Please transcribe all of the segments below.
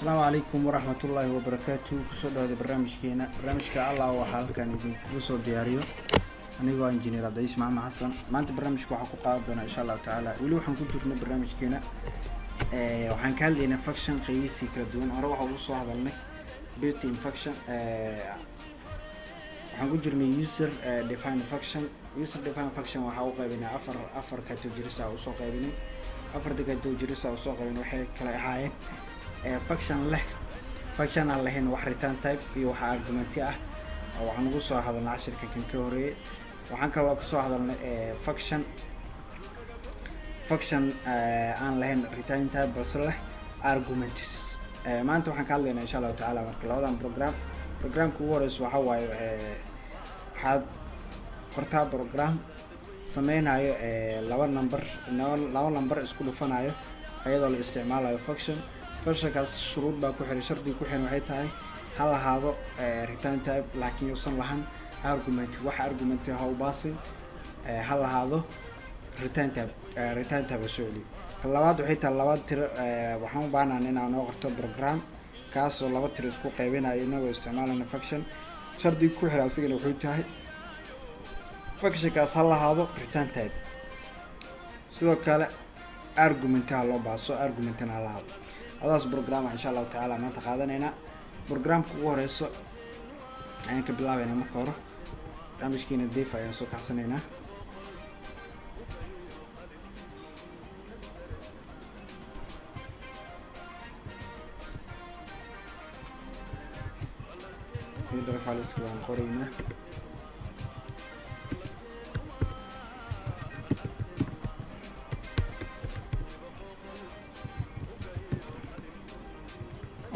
Asalaamu calaykum waraxmatullaahi wabarakaatu. Kusoo dhawaada barnaamijkeena. Barnaamijka Allah waxaa halkan idinkugu soo diyaariyo anigoo Injineer Cabdiciis Maxamed Xasan. Maanta barnaamijka waxaa ku qaadan doonaa, insha Allahu tacaala, weli waxaan ku jirnay barnaamijkeena, waxaan ka hadlaynaa function qeybihiisii kala duwan. Hore waxaa ugu soo hadalnay built-in function. Waxaan ku jirnay user define function. User define function waxaa u qaybinay afar categories ah. Usoo qaybinay afarta categories ah usoo qaybinay, waxay kala ahaayeen function leh, function aan lahayn wax return type iyo wax argumenti ah. Waxaan ugu soo hadalnay cashirka kan ka horeeyay. Waxaan kaloo kasoo hadalnay function aan lahayn return type balse leh arguments. Maanta waxaan ka hadlaynaa, insha Allahu tacaala, marka labadan program. Programka ugu horeysa waxaa waaye, waxaad qortaa program sameynayo laba number, laba number isku dhufanayo iyadoo la isticmaalayo function. Functionkaas shuruud baa ku xiray. Shardiga ku xiran waxay tahay ha lahaado return type, laakiin yuusan lahan argument. Wax argument ha u baasin, ha lahaado return type, return type ha soo celiyo. Ka labaad waxay tahay laba tiro. Waxaan u baahnaan inaan noo qorto program kaasoo laba tiro isku qaybinayo inagoo isticmaalayna function. Shardiga ku xiran asigana wuxuu tahay functionkaas ha lahaado return type, sidoo kale argument ha loo baaso, argumentina ha lahaado. Labadaas program insha Allahu tacaala maanta qaadanaynaa. Programka ugu horeyso ayaan ka bilaabeynaa. Marka hore barnaamijkiina Dev ayaan soo kacsanaynaa. Header fileska baan qoraynaa.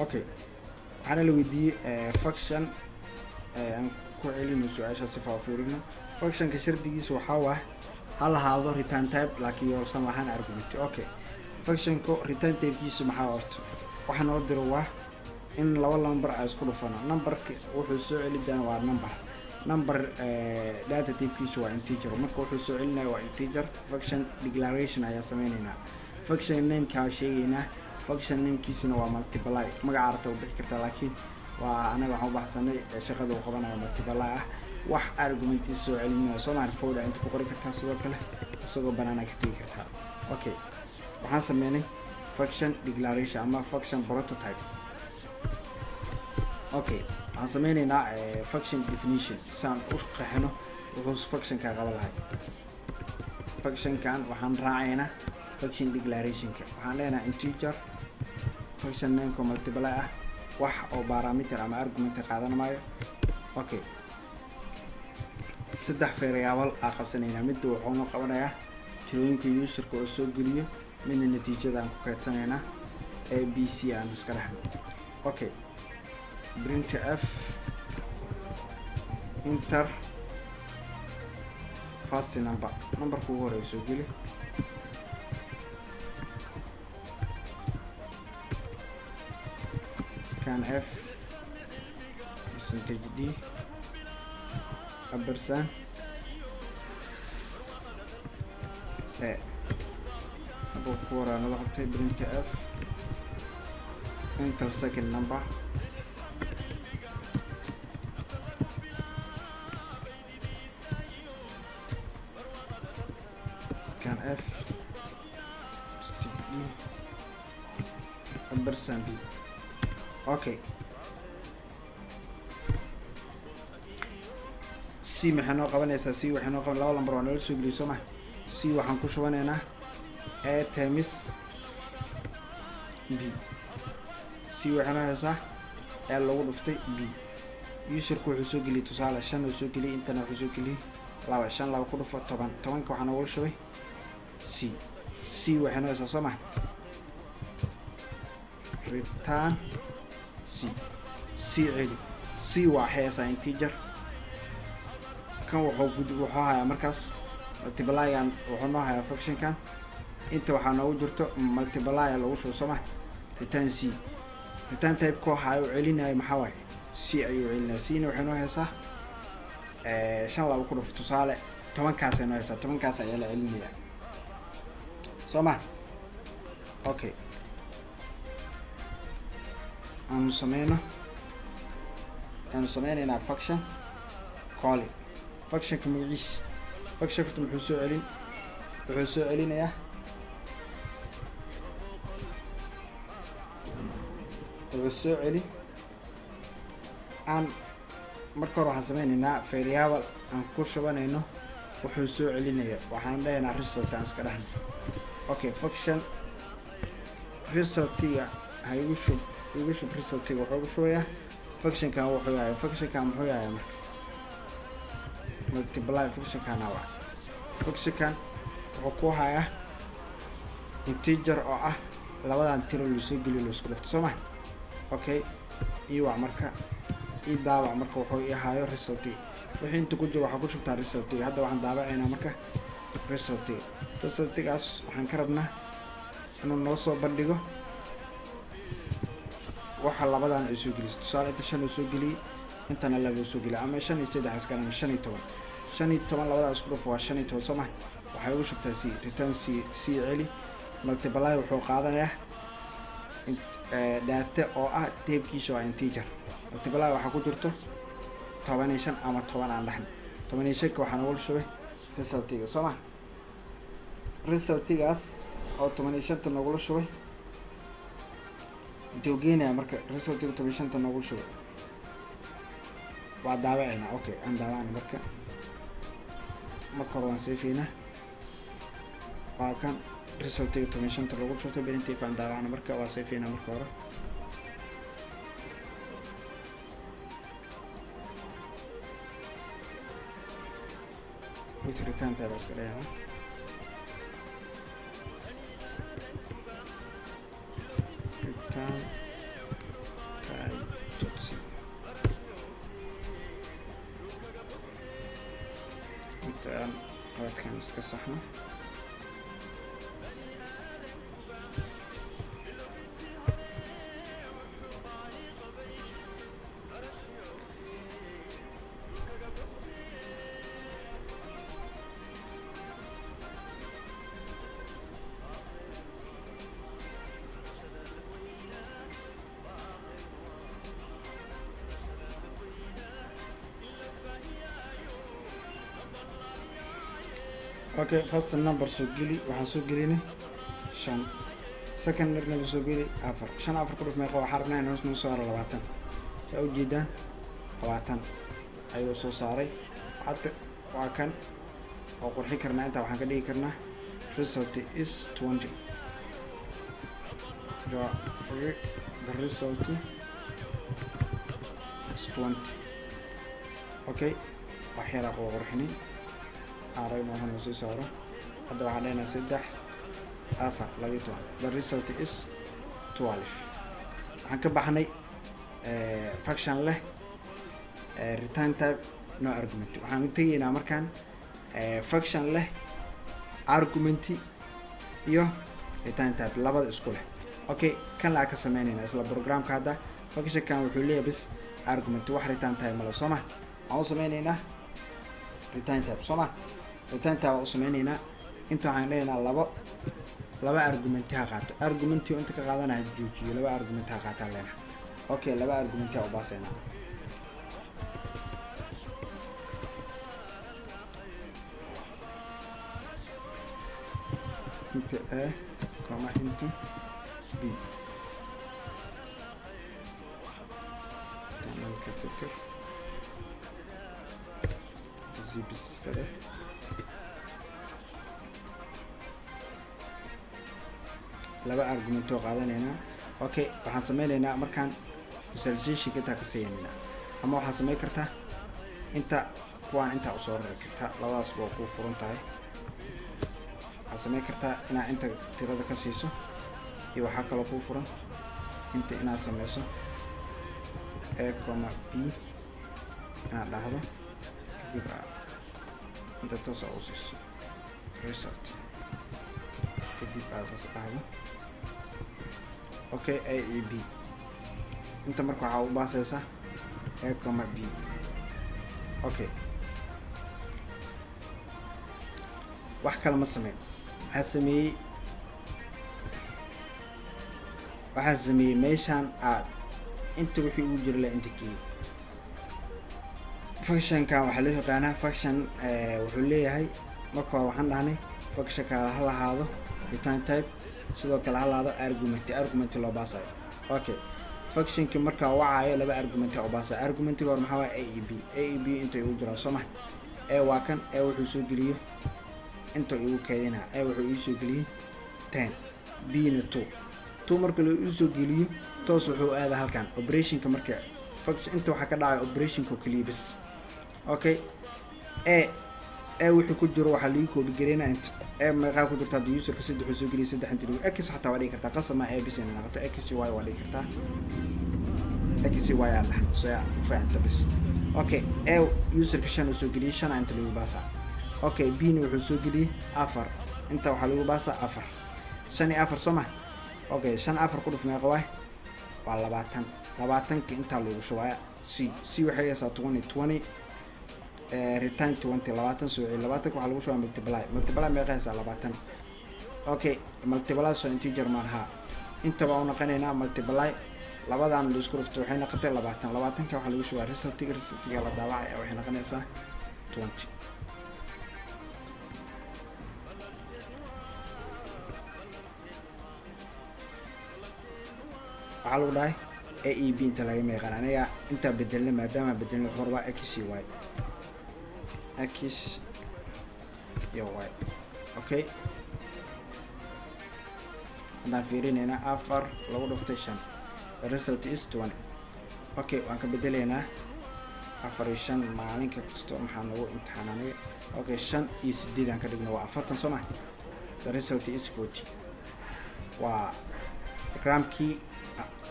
Okay, waxaana la weydiiyey function. Aan ku celino su-aasha si faafiirino. Functionka shardigiisa waxaa waay ha lahaado return type, laakiin yoosan lahaan argument. Okay, functionka return typekiisa maxaa horta? Waxa noo diro waa in laba number a isku dhufano. Numberka wuxuu soo celi doona waa number. Number data typekiisa waa integer, marka wuxuu soo celinaya waa integer. Function declaration ayaa sameyneynaa. Function namekaa sheegeynaa. Function namekiisana waa multiply. Magaca arta u bixi kartaa, laakiin waa anaga waxaan u baxsanay shaqada uu qabanayo multiply ah. Wax argumentii soo celinaya soomaali folder inta ku qori kartaa, sidoo kale isagoo banaana ka tegi kartaa. Okay, waxaan sameynay function declaration ama function prototype. Okay, waxaan sameyneynaa function definition si aan u qeexno wuxuu functionka qaban lahay. Functionkan waxaan raacaynaa function declarationka. Waxaan leenahay integer, function nameka multiply ah, wax oo parameter ama argument qaadan maayo. Okay, saddex variable aa qabsanaynaa. Midda wuxuuna qabanayaa tirooyinka userka oo soo geliyo, midna natiijada aan ku keydsanaynaa, A B C aan iska dhexno. Okay, print f enter first number, numberka ugu horeeya soo geli. Scan f percentage d ampersand a. Numberka ku horeeya nala qabtay. Print f enter second number. Scan f percentage d ampersand b. Okay, c maxay noo qabanaysaa? C waxay noo qaban laba lambar waa noola soo geliyay, soo ma? C waxaan ku shubanaynaa a times b. C waxay noo haysaa a lagu dhuftay b. Userku wuxuu soo geliyay tusaale shan uu soo geliyay, intana wuxuu soo geliyay laba. Shan laba ku dhufo 10. Tobanka waxaa noogula shubay c. C waxay noo haysaa, soo ma? Return c. C celi. C waa haysaa integer. Kan wuxuu hayaa markaas multiplygan, wuxuu noo hayaa functionkan. Inta waxaa noogu jirto multiplier lagu shubo, soo ma? Return c. Return type ko waxa uu celinayo maxaa waaye? C ayuu celinaya. C na waxay noo haysaa shan laba ku dhufo tusaale tobankaasay noo haysaa. Tobankaas ayaa la celinaya, soo ma? Okay. Aanu sameyno, waxaanu sameynaynaa function calling. Functionka magaciisa, functionka muxuu soo celin? Wuxuu soo celinayaa, wuxuu soo celin aan. Marka hore waxaan sameynaynaa variable aan ku shubanayno wuxuu soo celinaya. Waxaan dhahaynaa result aan iska dhahno. Okay, function resultiga ha igu shub, igu shub resultiga. Wuxuu igu shubayaa functionkan. Wuxuu yahay functionkan, muxuu yahay marka? Multiply functionkana waa functionkan wuxuu ku hayaa integer oo ah labadan tiro lasoo geliyo, laisku dhufto, soo ma? Okay, ii wac marka, ii daabac marka wuxuu ii hayo resultiga. Wixii inta ku jiro waxaa ku shubtaa resultiga. Hadda waxaan daabacaynaa marka resultiga. Resultigaas waxaan ka rabnaa inuu noo soo bandhigo waxa labadan ay soo gelisay. Tusaale, inta shan uu soo geliyey, intana laba soo geliyay, ama shan iyo saddex iska dhama, 15, 15 labadaa isku dhufo waa 15, soo ma? Waxay ugu shubtaa c, return c, c celi. Multiply wuxuu qaadanayaa data oo ah typekiisa waa integer. Multiply waxaa ku jirto 15 ama 10 aan dhahno. 15-ka waxaa noogu shubay resultiga, soo ma? Resultigaas oo 15-ta noogula shubay intuu geenaya marka? Resultiga 15-ta noogula shubay waa daabacaynaa. Okay, aan daabacna marka. Marka hore waan seefeynaa. Waa kan resultiga 15-ta lagu shubtay. Printf aan daabacna marka, waa seefeynaa marka hore. With return type iska dhahayna, return type dot c. Inta aan qaladkan iska saxno. Okay, first number soo geli. Waxaan soo gelinay shan. Second number soo geli, afar. Shan afar ku dhuf meeqa? Waxaa rabnaa in hoos noo saaro 20. Saa ujeedaan, 20 ayuu soo saaray. Hadda waa kan oo qurxin karnaa. Intaa waxaan ka dhigi karnaa result is 20. The result is 20. Okay, wax yaraa qoo qurxinay aragna waxaan soo saaro. Hadda waxaan leenahay saddex, afar, 12. The result is 12. Waxaan ka baxnay function leh return type no argument. Waxaan tegaynaa markaan function leh argument iyo return type labada isku leh. Okay, kan laa ka sameynayna isla programka. Hadda functionkan wuxuu leeyahay bis argument, wax return type male, soo ma? Waxaan u sameynaynaa return type, soo ma? Return type waan u sameynaynaa. Inta waxaan leeyahnaa labo laba argumenti ha qaato. Argumenti inta ka qaadanaya joojiyo, laba argumenti ha qaataan leenahay. Okay, laba argumenti ha u baasaynaa. Int a comma int b. Ka tirtir, zbis iska dheh. Laba argument oo qaadanaynaa. Okay, waxaan sameynaynaa markaan visualization intaa ka siinaynaa, ama waxaad sameyn kartaa inta kuwaan intaa usoo rari kartaa. Labadaas waa kuu furan tahay. Waxaad sameyn kartaa inaad inta tirada ka siiso, iyo waxaa kaloo kuu furan inta inaad sameyso a comma b inaad dhahdo, kadib inta toos aa u siiso result, kadib aad saas dhahdo. Okay, a e b. Inta marka waxaa u baasaysaa a comma b. Okay, wax kale ma sameyn. Waxaa sameeyey, waxaa sameeyey meeshaan aad Inta wixii ugu jira la inta geeyey. Functionkan waxaa loo yaqaanaa function. Wuxuu leeyahay, marka hore waxaan dhahnay functionka ha lahaado return type, sidoo kale ha lahaado argument, argument loo baasayo. Okay, functionki markaa wacayo laba argument oo baasayo. Argumentiga hore maxaa waaya? A e b. A e b intay ugu jiraan, soo ma? A waa kan. A wuxuu soo geliyo inta igu keydinaa. A wuxuu ii soo geliyey 10, b na 2. 2 marka la ii soo geliyo, toos wuxuu aadaa halkan operationka. Marka function inta waxaa ka dhacay operationka oo keliya bas. Okay, a wuxuu ku jiro waxaa lagu copy gareynaa inta. A meeqaa ku jirta? Haddii userka 3 uu soo geliyay, 3 inta lagu. X xataa waa dhigi kartaa, qasab ma a bis inay noqoto. X y waa dhigi kartaa, x y aa dhax soo fahamta bas. Okay, a userka 5 uu soo geliyay, 5 inta lagu baasaa. Okay, b na wuxuu soo geliyey 4, inta waxaa lagu baasaa 4. 5 iyo 4, soo ma? Okay, 5 4 ku dhuf, meeqa waay? Waa 20. 20-ki intaa lagu shubaya. C, c waxay haysaa 20. 20 return 20. 20 soo celi. 20-ka waxaa lagu shubaa multiply. Multiply meeqa haysaa? 20. Okay, multiply soo integer maan haa. Inta baa u noqonaynaa multiply. Labadan la isku dhufto waxay noqotay 20. 20-ka waxaa lagu shubaa resultiga. Resultiga la daawacaya waxay noqonaysaa 20. Waxaa lagu dhahay a e b inta laga meeqan. Aniga intaa bedelna, maadaama bedelna, wuxuu rabaa x y, x iyo y. Okay, haddaan fiirinaynaa, 4 lagu dhuftay 5, the result is 20. Okay, waan ka bedelaynaa 4 iyo 5. Maalinka kasto maxaa nagu imtixaan aniga? Okay, 5 iyo 8 aan ka dhigno, waa 40, soo ma? The result is 40. Waa programkii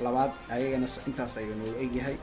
labaad. Ayagana intaas ayuu noogu egyahay.